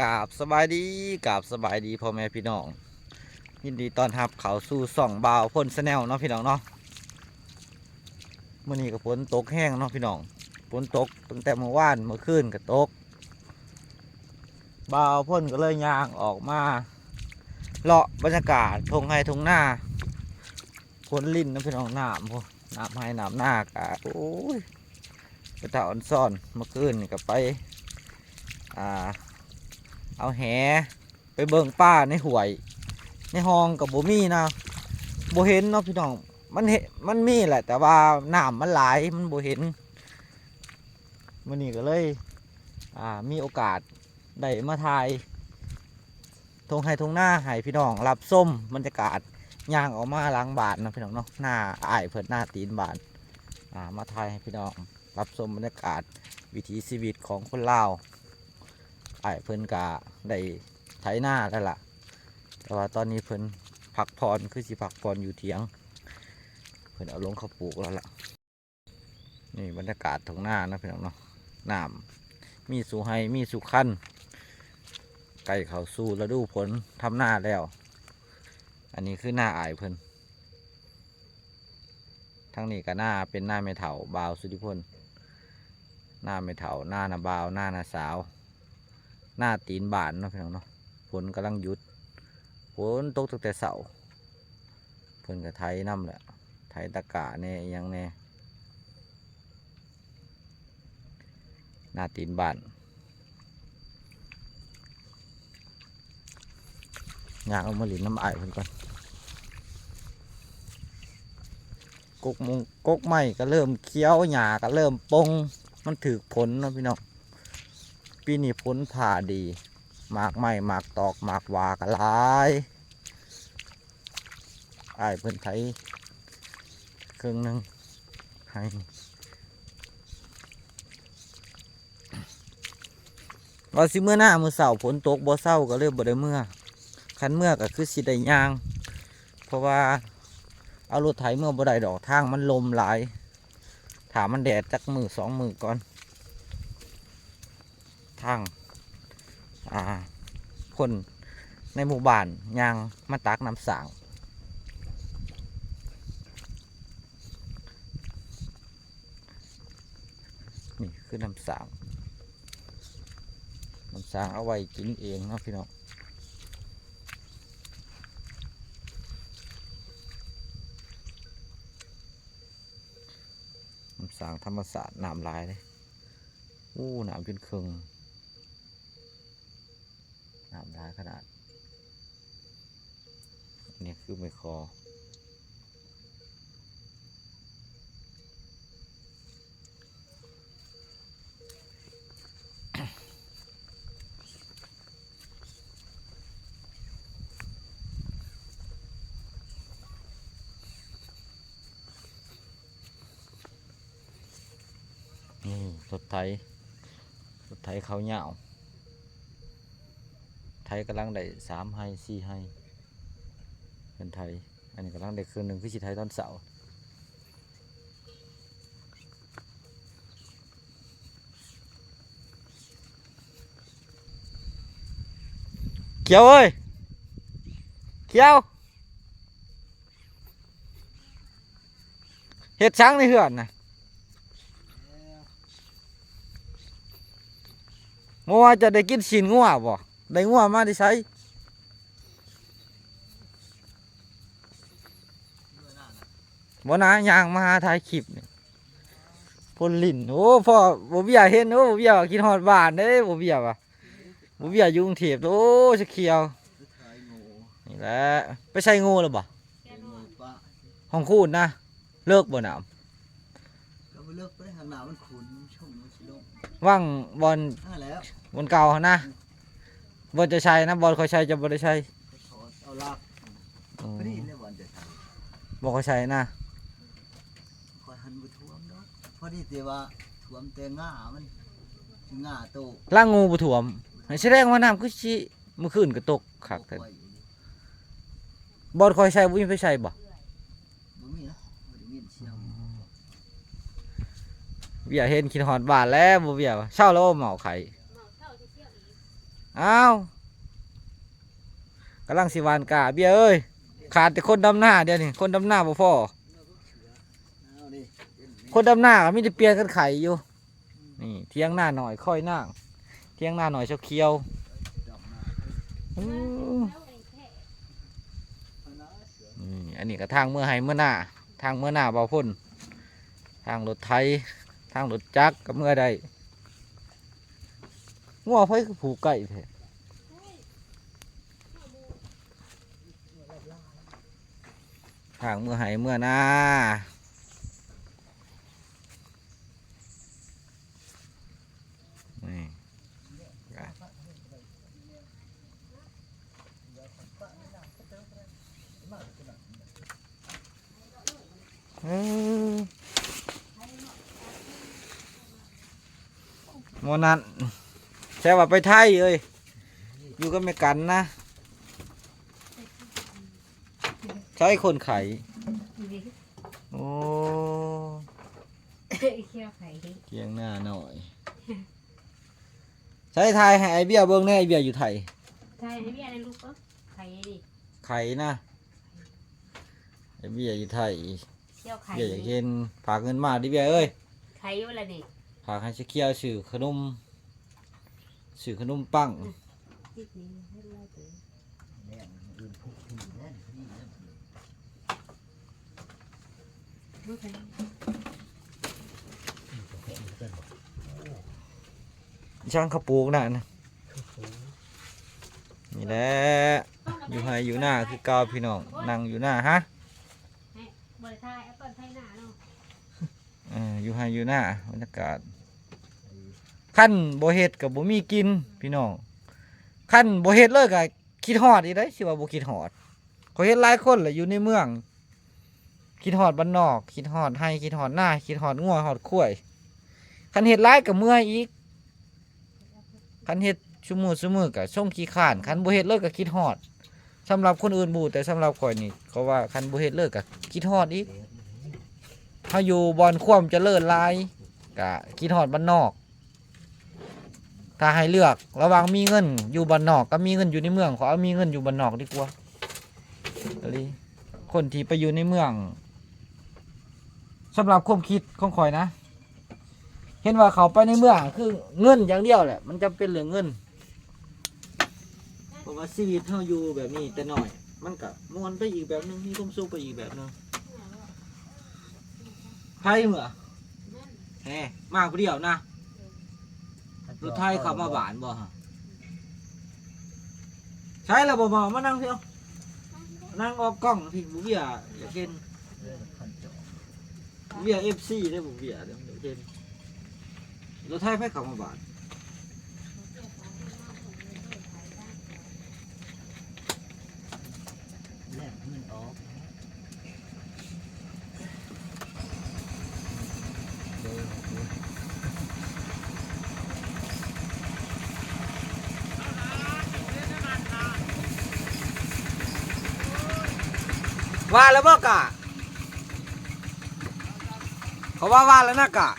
ກາບສະບາຍດີ ກາບສະບາຍດີພໍ່ແມ່ພີ່ນ້ອງ ຍິນດີຕ້ອນຮັບເຂົ້າສູ່ຊ່ອງບ່າວພົນ Channel ເນາະພີ່ນ້ອງເນາະ. ມື້ນີ້ກໍຝົນຕົກແຮງເນາະພີ່ນ້ອງ ຝົນຕົກຕັ້ງແຕ່ມື້ວານ ມື້ຄືນກໍຕົກ. ບ່າວພົນກໍເລີຍຍ່າງອອກມາເລາະບັນຍາກາດທົ່ງໄຮ່ທົ່ງນາ ຝົນລິນເນາະພີ່ນ້ອງ ນ້ຳພຸ້ນ ນ້ຳໄຮ່ນ້ຳນາກະ ໂອ້ຍ ເປັນຕາອ່ອນຊອນ. ເມື່ອຄືນນີ້ກໍໄປ ອ່າ ເອົາແຫໄປເບິ່ງປາໃນຫ້ວຍ ໃນຮ່ອງກໍບໍ່ມີນະ ບໍ່ເຫັນເນາະພີ່ນ້ອງ. ມັນເຫັນ ມັນມີແຫຼະ ແຕ່ວ່ານ້ຳມັນຫຼາຍ ມັນບໍ່ເຫັນ. ມື້ນີ້ກໍເລີຍ ອ່າ ມີໂອກາດໄດ້ມາຖ່າຍທົ່ງໄຮ່ທົ່ງນາໃຫ້ພີ່ນ້ອງຮັບຊົມບັນຍາກາດ. ຍ່າງອອກມາຫຼັງບ້ານເນາະພີ່ນ້ອງເນາະ ນາອ້າຍເພິ່ນ ນາຕີນບ້ານ ອ່າ ມາຖ່າຍໃຫ້ພີ່ນ້ອງ ຮັບຊົມບັນຍາກາດວິຖີຊີວິດຂອງຄົນລາວ. ອ້າຍເພິ່ນກະໄດ້ໄຖນາແລ້ວລະ ແຕ່ວ່າຕອນນີ້ເພິ່ນພັກຜ່ອນ ຄືຊິພັກຜ່ອນຢູ່ຖຽງ ເພິ່ນເອົາລົງເຂົ້າປູກແລ້ວລະ. ນີ້ບັນຍາກາດທົ່ງນາເນາະພີ່ນ້ອງເນາະ ນ້ຳມີສູ່ໄຮ່ມີສູ່ຄັນ ໃກ້ເຂົ້າສູ່ລະດູຝົນທຳນາແລ້ວ. ອັນນີ້ຄືນາອ້າຍເພິ່ນ. ທາງນີ້ກໍນາ ເປັນນາແມ່ເຖົ້າບ່າວສຸທິພົນ ນາແມ່ເຖົ້າ ນານ້າບ່າວ ນານ້າສາວ ນາຕີນບ້ານເນາະພີ່ນ້ອງເນາະ. ຝົນກຳລັງຢຸດ ຝົນຕົກຕັ້ງແຕ່ເຊົ້າ ເພິ່ນກໍໄຖນຳແຫຼະ ໄຖຕະກ້າແດ່ ອີ່ຫຍັງແດ່. ໜ້າຕີນບ້ານ ຍ່າງອອກມາຫຼິ້ນນຳອ້າຍເພິ່ນກ່ອນ. ກົກມົງ ກົກໄມ້ກໍເລີ່ມຂຽວ ຫຍ້າກໍເລີ່ມປົ່ງ ມັນຖືກຝົນເນາະພີ່ນ້ອງ. ປີນີ້ຝົນຟ້າດີ ໝາກໄມ້ ໝາກຕອກ ໝາກຫວ້າກໍຫຼາຍ. ອ້າຍເພິ່ນໄຖເຄິ່ງໜຶ່ງໃຫ້ ວ່າຊິເມືອນາມື້ເຊົ້າ ຝົນຕົກບໍ່ເຊົາ ກໍເລີຍບໍ່ໄດ້ເມືອ. ຄັນເມືອກໍຄືຊິໄດ້ຍ່າງ ເພາະວ່າເອົາລົດໄຖເມືອບໍ່ໄດ້ດອກ ທາງມັນລົມຫຼາຍ. ຖ້າມັນແດດຈັກມື້ສອງມື້ກ່ອນ ທາງ ອ່າ ຄົນໃນໝູ່ບ້ານຍ່າງມາຕັກນ້ຳສ້າງ. ນີ້ຄືນ້ຳສ້າງ ນ້ຳສ້າງເອົາໄວ້ກິນເອງເນາະພີ່ນ້ອງ. ນ້ຳສ້າງທຳມະຊາດ ນ້ຳຫຼາຍເດ້. ໂອ້ ນ້ຳຈົນເຄິ່ງ ນ້ຳຫຼາຍຂະໜາດ. ນີ້ຄືໄມ້ຄໍ. ນີ້ລົດໄຖ ລົດໄຖເຂົ້າຍາວ ໄຖກຳລັງໄດ້ສາມໄຮ່ ສີ່ໄຮ່ ເພິ່ນໄຖ. ອັນນີ້ກຳລັງໄດ້ເຄິ່ງໜຶ່ງ ຄືຊິໄຖຕອນເຊົ້າ. ຂຽວເອີຍ ຂຽວ ເຮັດສັງໃນເຮືອນນະ? ບໍ່ວ່າຈະໄດ້ກິນຊີ້ນງົວບໍ່? ໄດ້ງົວມາແຕ່ໃສ? ບໍ່ນາ ຍ່າງມາຫາຖ່າຍຄລິບນີ້ ພົນຫຼິ້ນ. ໂອ້ ພໍ່ ບໍ່ເບຍເຫັນ ໂອ້ ບໍ່ເບຍວ່າຄິດຮອດບ້ານເດ້ ບໍ່ເບຍວ່າ ບໍ່ເບຍຢູ່ກຸງເທບ. ໂອ້ ສະຂຽວ ນີ້ແຫຼະ ໄປໃສ່ງູແລ້ວບໍ່? ຫ້ອງຄູນນະ ເລິກບໍ່ນ້ຳ? ກໍບໍ່ເລິກໄປ ທາງໜ້າມັນຂຸ່ນ ມັນຊຸ່ມ ມັນຊິລົງ ຫວ່າງບ່ອນ ນັ້ນແຫຼະ ບ່ອນເກົ່າຫັ້ນນະ. ບ່ອນຈະໃສ່ນະ ບ່ອນຂ້ອຍໃສ່ຈະບໍ່ໄດ້ໃສ່ ຂ້ອຍຖອດເອົາລາກ ອໍ ພໍດີແລ້ວບ່ອນຈະໃສ່ ບ່ອນຂ້ອຍໃສ່ນະ ຂ້ອຍຫັ້ນບໍ່ຖ້ວມດອກ ພໍດີແຕ່ວ່າຖ້ວມແຕ່ງ່າມັນ ງ່າໂຕ ລາງງູບໍ່ຖ້ວມ ໃຫ້ສະແດງວ່ານ້ຳຄືຊິ ມື້ຄືນກໍຕົກຄັກແທ້. ບໍ່ໄຫວ ບ່ອນຂ້ອຍໃສ່ບໍ່ມີໃຜໃສ່ບໍ່? ບໍ່ມີນະ ບໍ່ໄດ້ຍິນສຽງ. ເບຍເຫັນຄິດຮອດບ້ານແລ້ວ ບໍ່ເບຍວ່າ ເຊົາແລ້ວບໍ່ເມົາໄຂ້? ເມົາເຊົາຊິສ່ຽວອີກ. ອ້າວ ກຳລັງຊິຫວ່ານກ້າ ເບ້ຍເອີຍ. ຂາດແຕ່ຄົນດຳນາດຽວນີ້ ຄົນດຳນາບໍ່ພໍ. ຄົນດຳນາກໍມີແຕ່ປ່ຽນກັນໄຂຢູ່. ນີ້ຖຽງນານ້ອຍຄອຍນາງ ຖຽງນານ້ອຍຊາວຂຽວ. ນີ້ ອັນນີ້ກໍທາງເມືອໄຮ່ເມືອນາ ທາງເມືອນາບ່າວພົນ ທາງລົດໄຖ ທາງລົດຈັກກໍເມືອໄດ້. ງົວໃຜຄືຜູກໃກ້ແທ້? ທາງເມືອໄຮ່ເມືອນາ. ນີ້ ເອີ ໝໍນັ້ນ ແຊວ່າໄປໄທເອີຍ ຢູ່ກັບແມ່ກັນນະ. ໃຊ້ຄົນໄຂ ໂອ້ ຖຽງນານ້ອຍ. ໃຊ້ຖ່າຍໃຫ້ໄອ້ເບ້ຍເບິ່ງແດ່ ໄອ້ເບ້ຍຢູ່ໄທ. ຖ່າຍໃຫ້ເບ້ຍແດ່ລູກເອີຍ ໄຂນີ້ ໄຂນະ ໄອ້ເບ້ຍຢູ່ໄທ. ເຈົ້າໄຂ ເບ້ຍຢາກເຫັນ ຝາກເງິນມາເດີ້ເບ້ຍເອີຍ. ໄຂຢູ່ລະນີ້ ຝາກໃຫ້ຊາວຂຽວຊື້ຂະໜົມ ຊື້ຂະໜົມປັງ. ຊ່າງເຂົາປູກນະ ນີ້ແຫຼະ ຢູ່ໄຮ່ຢູ່ນາຄືເກົ່າພີ່ນ້ອງ ນັ່ງຢູ່ນາ. ຮະ ບໍ່ໄດ້ຖ່າຍ ເອົາຕອນໄຖນາເນາະ. ເອີ ຢູ່ໄຮ່ຢູ່ນາ ບັນຍາກາດ ຄັນບໍ່ເຮັດກໍບໍ່ມີກິນພີ່ນ້ອງ. ຄັນບໍ່ເຮັດເລີຍກໍຄິດຮອດອີກເດ້ ຊິວ່າບໍ່ຄິດຮອດ. ຂ້ອຍເຫັນຫຼາຍຄົນລະຢູ່ໃນເມືອງ ຄິດຮອດບ້ານນອກ ຄິດຮອດໄຮ່ ຄິດຮອດນາ ຄິດຮອດງົວຮອດຄວາຍ. ຄັນເຮັດຫຼາຍກໍເມື່ອຍອີກ. ຄັນເຮັດຊຸມື້ ຊຸມື້ກໍຊົງຂີ້ຄ້ານ ຄັນບໍ່ເຮັດເລີຍກໍຄິດຮອດ. ສຳລັບຄົນອື່ນບໍ່ຮູ້ ແຕ່ສຳລັບຂ້ອຍນີ້ ເພາະວ່າຄັນບໍ່ເຮັດເລີຍກໍຄິດຮອດອີກ. ເຮົາຢູ່ບ່ອນຄວາມຈະເລີນຫຼາຍ ກໍຄິດຮອດບ້ານນອກ. ຖ້າໃຫ້ເລືອກລະຫວ່າງມີເງິນຢູ່ບ້ານນອກກັບມີເງິນຢູ່ໃນເມືອງ ຂ້ອຍເອົາມີເງິນຢູ່ບ້ານນອກດີກວ່າ. ອີ່ຫຼີ ຄົນທີ່ໄປຢູ່ໃນເມືອງ ສຳລັບຄວາມຄິດຂອງຂ້ອຍນະ ເຫັນວ່າເຂົ້າໄປໃນເມືອງຄືເງິນຢ່າງດຽວແຫຼະ ມັນຈຳເປັນເລື່ອງເງິນ. ເພາະວ່າຊີວິດເຮົາຢູ່ແບບນີ້ແຕ່ນ້ອຍ ມັນກະມ່ວນໄປອີກແບບໜຶ່ງ ມີຄວາມສຸກໄປອີກແບບໜຶ່ງ. ໃຜເມືອ? ແຮ ມາຜູ້ດຽວນະ? ລົດໄຖເຂົ້າມາບ້ານບໍ່? ໃສລະບໍ່ເມົາ ມານັ່ງພີ້ ນັ່ງອອກກ້ອງພີ້ ບຸເບຍຢາກເຫັນ. ເວຍ ເອັຟຊີ ເດ້ ບຸເບຍ ເຫັນ ລົດໄຖໃຜເຂົ້າມາບ້ານ ແລກເງິນອອກ. ວ່າແລ້ວບໍ່ກະ? ເຂົາວ່າວ່າແລ້ວນະກະ.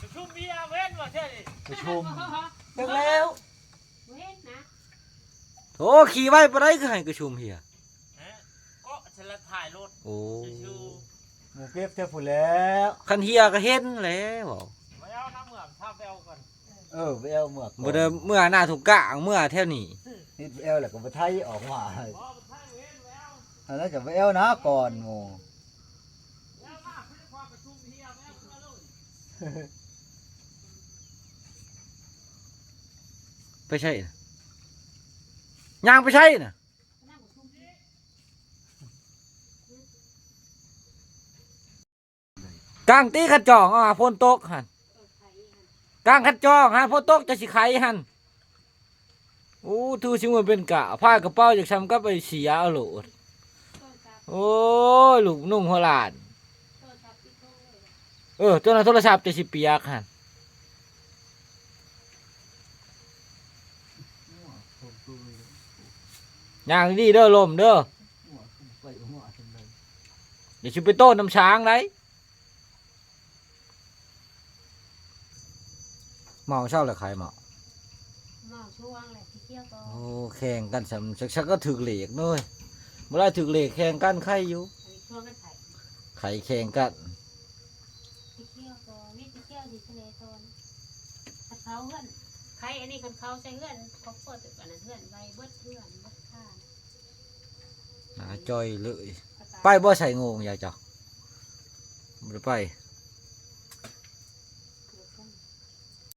ປະຊຸມເບຍເຫັນບໍ່ເທື່ອນີ້? ປະຊຸມ ຈັກແລ້ວ ບໍ່ເຫັນນະ. ໂອ້ ຂີ່ໄວປານໃດຄືໃຫ້ກະຊຸມເຮຍ? ຮະ ເກາະສະລັດທ້າຍລົດ. ໂອ້ ໝູ່ເກັບແຖວພຸ້ນແລ້ວ ຄັນເຮຍກະເຫັນແລ້ວ. ໄປເອົານ້ຳເມືອງ ຖ້າໄປເອົາກ່ອນ. ເອີ ໄປເອົາເມືອງ ບໍ່ໄດ້ເມືອໜ້າທຸງກາງ ເມືອແຖວນີ້. ນີ້ໄປເອົາແລ້ວກໍບໍ່ໄຖອອກມາ. ອັນນັ້ນຈະໄປເອົານະກ່ອນໝູ່. ໄປໃສນະ? ຍ່າງໄປໃສນະ? ກາງຕີຄັນຈອງ ເອົາ ຝົນຕົກຫັ້ນ ກາງຄັນຈອງຫັ້ນ ຝົນຕົກຈະຊິໄຂຫັ້ນ. ໂອ້ ຖືຊິເມືອເປັນກະ ພາຍກະເປົາຈາກຊ່ຳກັບໄປເສຍເອົາໂລດ. ໂອ້ຍ ລູກນຸ່ງຫົວຫຼານ. ເອີ ໂຕນັ້ນໂທລະສັບຈະຊິປຽກຫັ້ນ. ຍ່າງດີເດີ ລົມເດີ ຢ່າຊິໄປໂຕ້ນຳຊ້າງໄດ. ເມົາເຊົາແລ້ວຂາຍເມົາ. ເມົາຊ່ວງແຫຼະ ຊິກ່ຽວກໍ ໂອ້ ແຂ່ງກັນຊ່ຳ ຈັກ ຈັກກໍຖືກເລກເນາະ ບໍ່ໄດ້ຖືກເລກແຂ່ງກັນໄຄຢູ່ ອັນນີ້ຊ່ວງກັນໄຄ ໄຄແຂ່ງກັນ ຊິກ່ຽວກໍມີຊິກ່ຽວຊິທະເລຕອນ ຄັນເຂົາເຮືອນ ໄຄອັນນີ້ ຄັນເຂົາໃສ່ເຮືອນຄອບຄົວ ແບບອັນນັ້ນ ເຮືອນໄວເບິດ ເຮືອນເບິດຄານ ໜ້າຈ່ອຍເລີຍ. ໄປບໍ່ໃສ່ໂງງຢາເຈົ້າ? ບໍ່ໄດ້ໄປ.